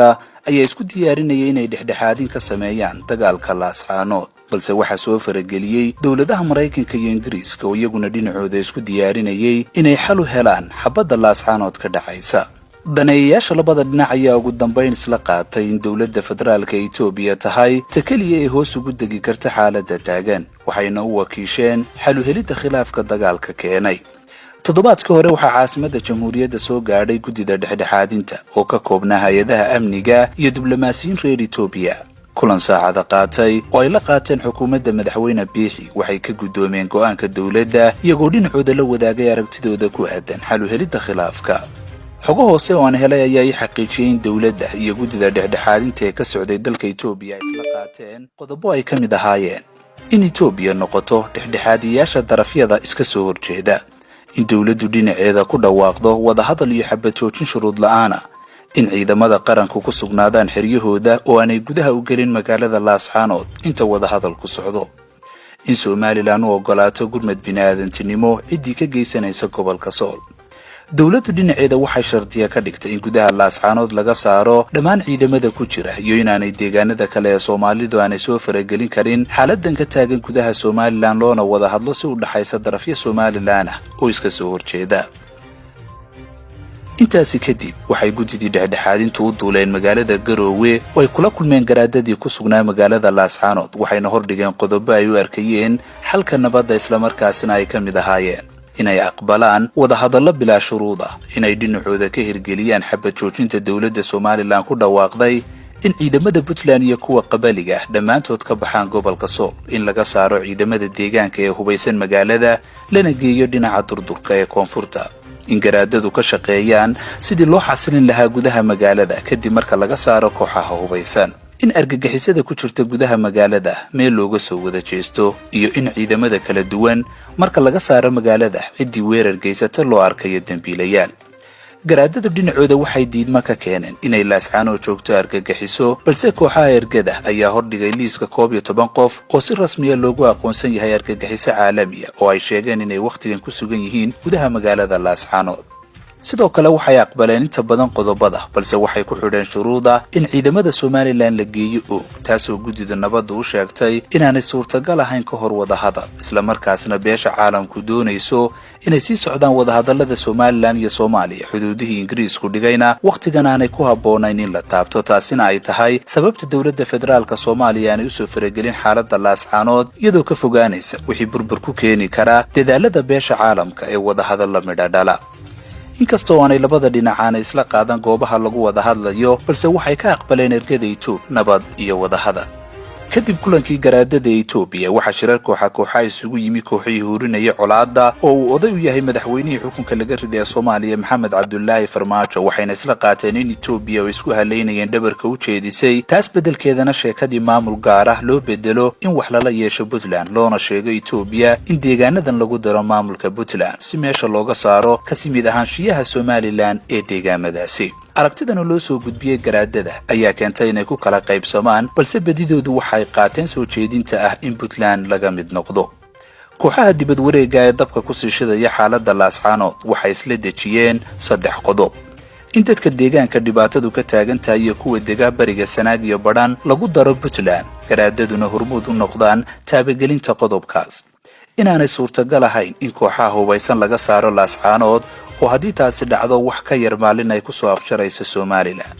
Ayaa isku diyaarinaya inay dhexdhexaadin ka sameeyaan dagaalka Laascaanood, balse waxaa soo farageliyey dowladaha Maraykanka iyo Ingiriiska oo iyaguna dhinacooda isku diyaarinayay inay xal u helaan xabadda Laascaanood ka dhacaysa. Daneeyayaasha labada dhinac ayaa ugu dambayn isla qaatay in dowladda federaalka Itoobiya tahay ta keliya ee hoos ugu degi karta xaaladda taagan, waxayna u wakiisheen xal u helidda khilaafka dagaalka keenay. Toddobaadkii hore waxaa caasimadda jamhuuriyadda soo gaadhay guddida dhexdhexaadinta oo ka koobnaa hay-adaha amniga iyo diblomaasiyiin reer Itoobiya. Kulan saacada qaatay oo ay la qaateen xukuumadda madaxweyne Biixi, waxay ka guddoomeen go'aanka dowladda, iyagoo dhinacooda la wadaagay aragtidooda ku aadan xal u helidda khilaafka. Xogo hoose oo aan helay ayaa ii xaqiijiyey in dowladda iyo guddida dhexdhexaadinta ee ka socday dalka Itoobiya ay isla qaateen qodobo ay ka mid ahaayeen in Itoobiya noqoto dhexdhexaadiyaasha darafyada iska soo horjeeda, in dowladdu dhinaceeda ku dhawaaqdo wadahadal iyo xabad joojin shuruud la'aana, in ciidamada qaranku ku sugnaadaan xeryahooda oo aanay gudaha u gelin magaalada Laascaanood inta wadahadalku socdo, in Somaliland u ogolaato gurmad bini'aadantinimo ciddii ka geysanaysa gobolka Sool. Dowladdu dhinaceeda waxay shardiya ka dhigtay in gudaha Laascaanood laga saaro dhammaan ciidamada ku jira iyo inaanay deegaanada kale ee Soomaalidu aanay soo faragelin karin xaaladan ka taagan gudaha Somaliland, loona wada hadlo si u dhaxaysa darafyo Somaliland ah oo iska soo horjeeda. Intaasi kadib waxay guddidii dhexdhexaadintu u duuleen magaalada Garoowe oo ay kula kulmeen garaadadii ku sugnaa magaalada Laascaanood, waxayna hordhigeen qodobo ay u arkayeen xalka nabadda, islamarkaasina ay ka mid ahaayeen inay aqbalaan wadahadallo bilaa shuruud ah, inay dhinacooda ka hirgeliyaan xabad joojinta dowladda Somaliland ku dhawaaqday, in ciidamada Puntland iyo kuwa qabaliga ah dhammaantood ka baxaan gobolka Sool, in laga saaro ciidamada deegaanka ee hubaysan magaalada lana geeyo dhinaca durdurka ee koonfurta, in garaadadu ka shaqeeyaan sidii loo xasilin lahaa gudaha magaalada kadib marka laga saaro kooxaha hubaysan, in argagixisada ku jirta gudaha magaalada meel looga soo wada jeesto, iyo in ciidamada kala duwan marka laga saaro magaalada ciddii weerar geysata loo arkayo dembiilayaal. Garaadada dhinacooda waxay diidma ka keeneen inay Laascaanood joogto argagixiso, balse kooxaha ergada ayaa hordhigay liiska 11 qof oo si rasmiya loogu aqoonsan yahay argagixiso caalamiya oo ay sheegeen inay wakhtigan ku sugan yihiin gudaha magaalada Laascaanood. Sidoo kale waxay aqbaleen inta badan qodobada, balse waxay ku xidheen shuruuda in ciidamada Somaliland la geeyo Oog, taasoo guddida nabadda u sheegtay inaanay suurtagal ahayn ka hor wadahadal, islamarkaasna beesha caalamku doonayso inay sii socdaan wadahadallada Somaliland iyo Soomaaliya, xuduudihii Ingiriisku dhigayna wakhtigan aanay ku habboonayn in la taabto, taasina ay tahay sababta dowladda federaalka Soomaaliya aanay usoo faragelin xaaladda Laascaanood, iyadoo ka fogaanaysa wixii burbur ku keeni karaa dadaalada beesha caalamka ee wadahadalla midha dhala. Inkastoo aanay labada dhinacaana isla qaadan goobaha lagu wada hadlayo, balse waxay ka aqbaleen ergada Itoob nabad iyo wadahadal. Kadib kulankii garaadada Itoobiya, waxaa shirar kooxa kooxa isugu yimi kooxihii hurinaya colaadda oo uu oday u yahay madaxweynihii xukunka laga riday ee Soomaaliya, Maxamed Cabdulaahi Farmaajo, waxayna isla qaateen in Itoobiya oo isku halaynayeen dhabarka u jeedisay, taas beddelkeedana sheekadii maamul gaar ah loo bedelo in wax lala yeesho Puntland, loona sheego Itoobiya in deegaanadan lagu daro maamulka Puntland si meesha looga saaro kasi mid ahaanshiyaha Somaliland ee deegaamadaasi. Aragtidana loo soo gudbiyey garaadada ayaa keentay inay ku kala qaybsamaan, balse bedidoodu waxay qaateen soo jeedinta ah in Puntland laga mid noqdo. Kooxaha dibad wareegga ee dabka kusii shidaya xaaladda Laascaanood waxay isla dejiyeen saddex qodob: in dadka deegaanka dhibaatadu ka taagan tahay iyo kuwa dega bariga Sanaag iyo Badhan lagu daro Puntland, garaadaduna hormuud u noqdaan taabagelinta qodobkaas; inaanay suurtagal ahayn in kooxaha hubaysan laga saaro Laascaanood, oo haddii taasi dhacdo wax ka yar maalin ay ku soo afjarayso Somaliland;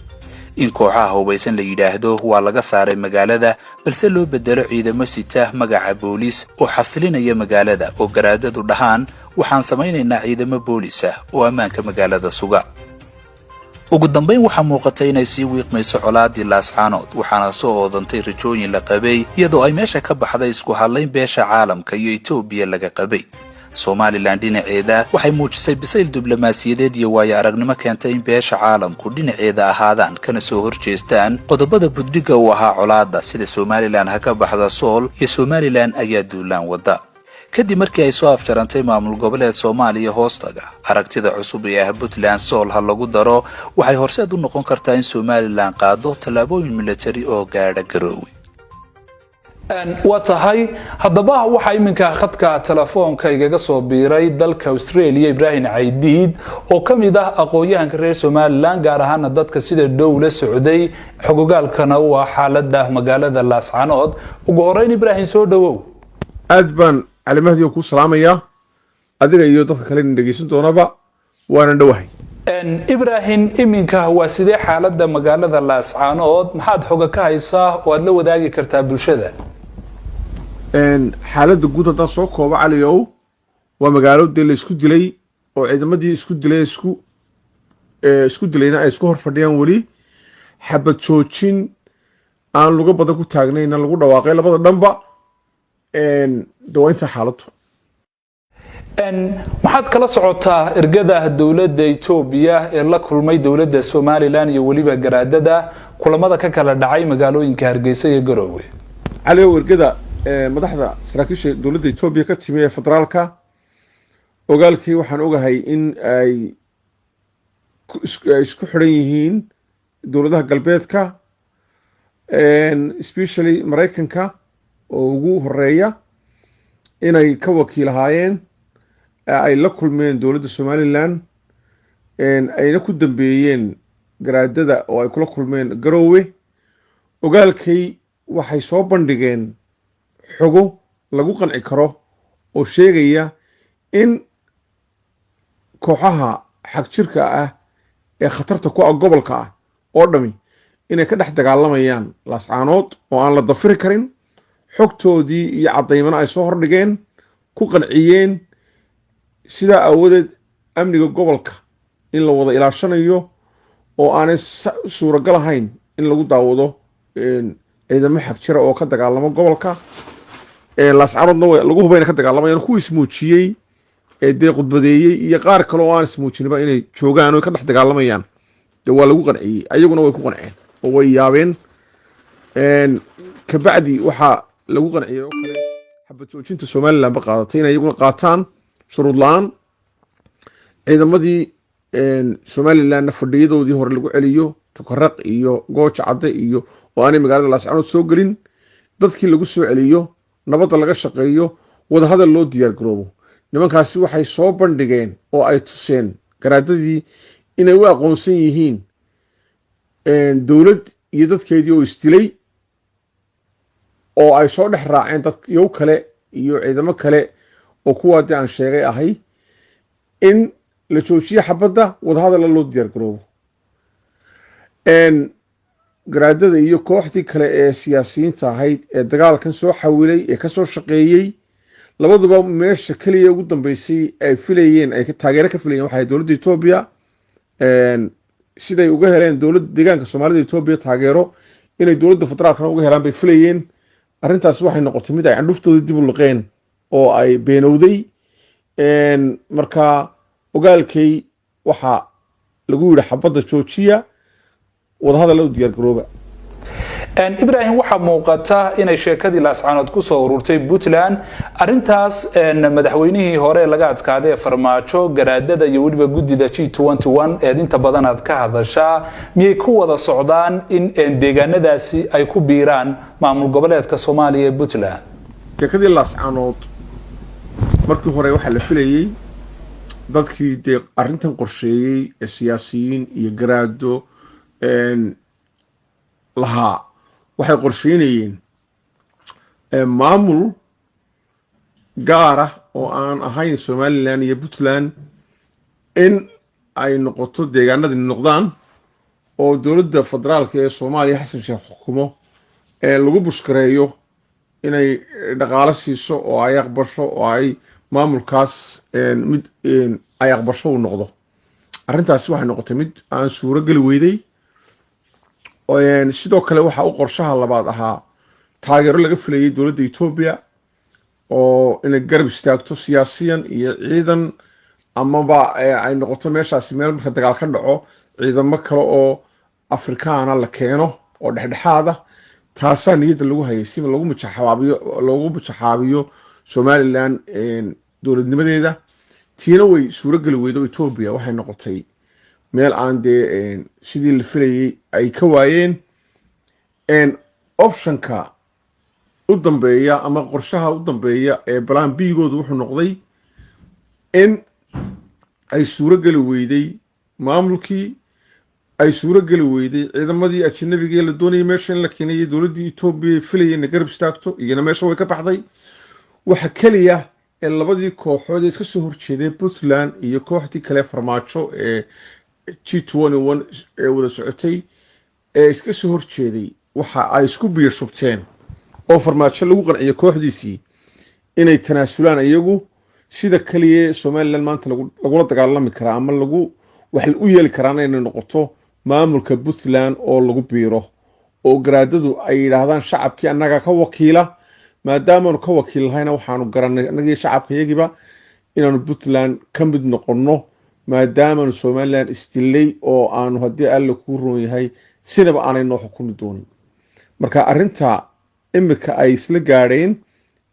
in kooxaha hubaysan la yidhaahdo waa laga saaray magaalada, balse loo bedelo ciidamo sita magaca booliis oo xasilinaya magaalada, oo garaadadu dhahaan waxaan samaynaynaa ciidamo boolis ah oo ammaanka magaalada suga. Ugu dambayn waxaa muuqatay inay sii wiiqmayso colaadii Laascaanood, waxaana soo oodantay rajooyin la qabay, iyadoo ay meesha ka baxday isku hadlayn beesha caalamka iyo Itoobiya laga qabay. Somaliland dhinaceeda waxay muujisay bisayl diblomaasiyadeed iyo waayo aragnimo keentay in beesha caalamku dhinaceeda ahaadaan, kana soo horjeestaan qodobada buddhigga uu ahaa colaadda, sida Somaliland ha ka baxda Sool iyo Somaliland ayaa duulaan wadda. Kadib markii ay soo afjarantay maamul goboleed Soomaaliya hoostaga, aragtida cusub ee ah Puntland Sool ha lagu daro waxay horseed u noqon kartaa in Somaliland qaado tallaabooyin militari oo gaadha Garoowe. Waa tahay. Haddaba waxaa iminka khadka telefoonka igaga soo biiray dalka Australia Ibraahim Caydiid, oo ka mid ah aqoon-yahanka reer Somaliland, gaar ahaana dadka sida dhow la socday, xogogaalkana u ah xaalada magaalada Laascanood. Ugu horeyn, Ibraahim, soo dhowow. Aad baan, Cali Mahdi, oo kuu salaamayaa adiga iyo dadka kale dhegeysan doonaba, waana dhowahay. Ibraahim, iminka waa sidee xaalada magaalada Laascaanood? Maxaad xoga ka haysaa oo aad la wadaagi kartaa bulshada? Xaaladda guud haddaan soo koobo, Caliow, waa magaalo dee la isku dilay oo ciidamadii isku dilay isku dilayna ay isku hor fadhiyaan weli. Xabad joojin aan lugo badan ku taagnayna lagu dhawaaqay labada dhanba. De waa intaa xaaladdu. Maxaad kala socotaa ergada dowladda Etoobiya ee la kulmay dowladda Somaliland iyo weliba garaadada, kulamada ka kala dhacay magaalooyinka Hargeysa iyo Garoowe? Caliow, ergada madaxda saraakiisha dowladda Etoobiya ka timi ee federaalka, ogaalkii waxaan ogahay in ay isku xidhan yihiin dowladaha galbeedka, especially Maraykanka oo ugu horeeya, inay ka wakiil ahaayeen, ay la kulmeen dowladda Somaliland, ayna ku dambeeyeen garaadada oo ay kula kulmeen Garoowe. Ogaalkay waxay soo bandhigeen xogo lagu qanci karo oo sheegaya in kooxaha xagjirka ah ee khatarta ku ah gobolka ah oo dhami inay ka dhex dagaalamayaan Laascaanood, oo aan la dafiri karin. Xogtoodii iyo caddaymana ay soo hordhigeen, ku qanciyeen. Sidaa aawadeed amniga gobolka in la wada ilaashanayo oo aanay suuragal ahayn in lagu daawado ciidamo xagjira oo ka dagaalamo gobolka Laascaanoodna lagu hubayna ka dagaalamayaan. Kuwa ismuujiyey ee dee khudbadeeyey iyo qaar kale oo aan ismuujiniba inay joogaan oo ka dhex dagaalamayaan, dee waa lagu qanciyey, ayaguna way ku qanceen oo way yaabeen. Kabacdi waxaa lagu qanciyey oo kale xabad joojinta Somaliland ba qaadatay inay iyaguna qaataan shuruud la-aan, ciidamadii Somalilandna fadhiyadoodii hore lagu celiyo, Tukaraq iyo Gooja Cadde iyo, oo aanay magaalada Laascanood soo gelin, dadkii lagu soo celiyo, nabadda laga shaqeeyo, wadahadal loo diyaar garoobo. Nimankaasi waxay soo bandhigeen oo ay tuseen garaadadii inay u aqoonsan yihiin dowlad iyo dadkeedii oo isdilay, oo ay soo dhex raaceen dad yow kale iyo ciidamo kale oo kuwaa dee aan sheegay ahay, in la joojiyo xabadda, wadahadalla loo diyaar garoobo. Garaadada iyo kooxdii kale ee siyaasiyiinta ahayd ee dagaalkan soo xawilay ee kasoo shaqeeyey, labaduba meesha keliya ugu dambeysay ay filayeen, ay taageero ka filayeen, waxay dowladda Etoobiya. Siday uga heleen dowladda deegaanka Soomaalida Etoobiya taageero, inay dowladda federaalkana uga helaan bay filayeen. Arrintaas waxay noqotay mid ay candhuftooda dib u liqeen oo ay beenowday. Marka ogaalkay waxaa lagu yidhi xabadda joojiya, wadahadalla u diyaar garooba. Ibrahim, waxaa muuqata inay sheekadii Laascaanood kusoo ururtay Puntland. Arintaas madaxweynihii hore laga adkaaday ee Farmaajo, garaadada iyo weliba guddida G eed inta badan aad ka hadashaa, miyay ku wada socdaan in deegaanadaasi ay ku biiraan maamul goboleedka Soomaaliya ee Puntland? Sheekadii Laascaanood markii hore waxaa la filayey dadkii dee arrintan qorsheeyey ee siyaasiyiin iyo garaado lahaa waxay qorsheynayeen maamul gaar ah oo aan ahayn Somaliland iyo Puntland in ay noqoto, deegaanadii noqdaan, oo dowladda federaalka ee Soomaaliya Xasan Sheekh xukumo ee lagu bushkareeyo inay dhaqaalo siiso oo ay aqbasho, oo ay maamulkaas mid ay aqbasho uu noqdo. Arrintaasi waxay noqotay mid aan suuro geli weyday. Sidoo kale waxa u qorshaha labaad ahaa taageero laga filayay dowladda Etoobiya oo inay garab istaagto siyaasiyan iyo ciidan, amaba ay noqoto meeshaasi meel marka dagaal ka dhaco ciidamo kale oo Afrikaana la keeno oo dhexdhexaad ah. Taasaa niyadda lagu hayay si loogu mujaxaabiyo Somaliland dowladnimadeeda. Tiina way suuro geli weydo. Etoobiya waxay noqotay meel aan dee sidii la filayey ay ka waayeen. Optionka U dambeeya ama qorshaha u dambeeya ee plan B-goodu wuxuu noqday in ay suuro geli weyday maamulkii, ay suuro geli weyday ciidamadii ajanabiga ee la doonayay meesha in la keenayay. Dowladdii Etoobiya filayay inay garab istaagto, iyana meesha way ka baxday. Waxa keliya ee labadii kooxood ee iska soo horjeeday, Puntland iyo kooxdii kale Farmaajo ee G21 ee wada socotay ee iska soo horjeeday, waxa ay isku biyo shubteen oo Farmaajo lagu qanciyay kooxdiisii inay tanaasulaan iyagu. Sida keliya Somaliland maanta lagula dagaalami karaa ama lagu wax u yeeli karaana inay noqoto maamulka Puntland oo lagu biiro, oo garaadadu ay yidhaahdaan shacabkii annaga ka wakiila. Maadaamaanu ka wakiil lahayna, waxaanu garanay annagii shacabka iyagiiba inaanu Puntland ka mid noqonno, maadaamaanu Somaliland isdilay oo aanu, haddii Alla kuu roon yahay, sinaba aanay noo xukumi doonin. Marka arrinta imika ay isla gaadheen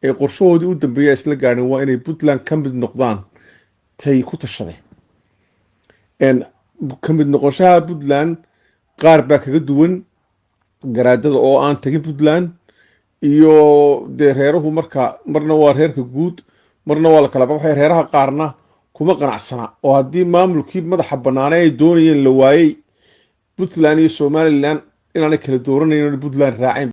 ee qorshahoodii u dambeeyay ay isla gaadheen waa inay Puntland ka mid noqdaan. Tay ku tashadeen ka mid noqoshaha Puntland, qaar baa kaga duwan garaadada oo aan tagin Puntland iyo dee reeruhu. Marka marna waa reerka guud, marna waa la kala baxay. Reeraha qaarna kuma qanacsana, oo haddii maamulkii madaxa bannaanay ay doonayeen la waayey, Puntland iyo Somaliland inaanay kala dooranayn, Puntland raaceen.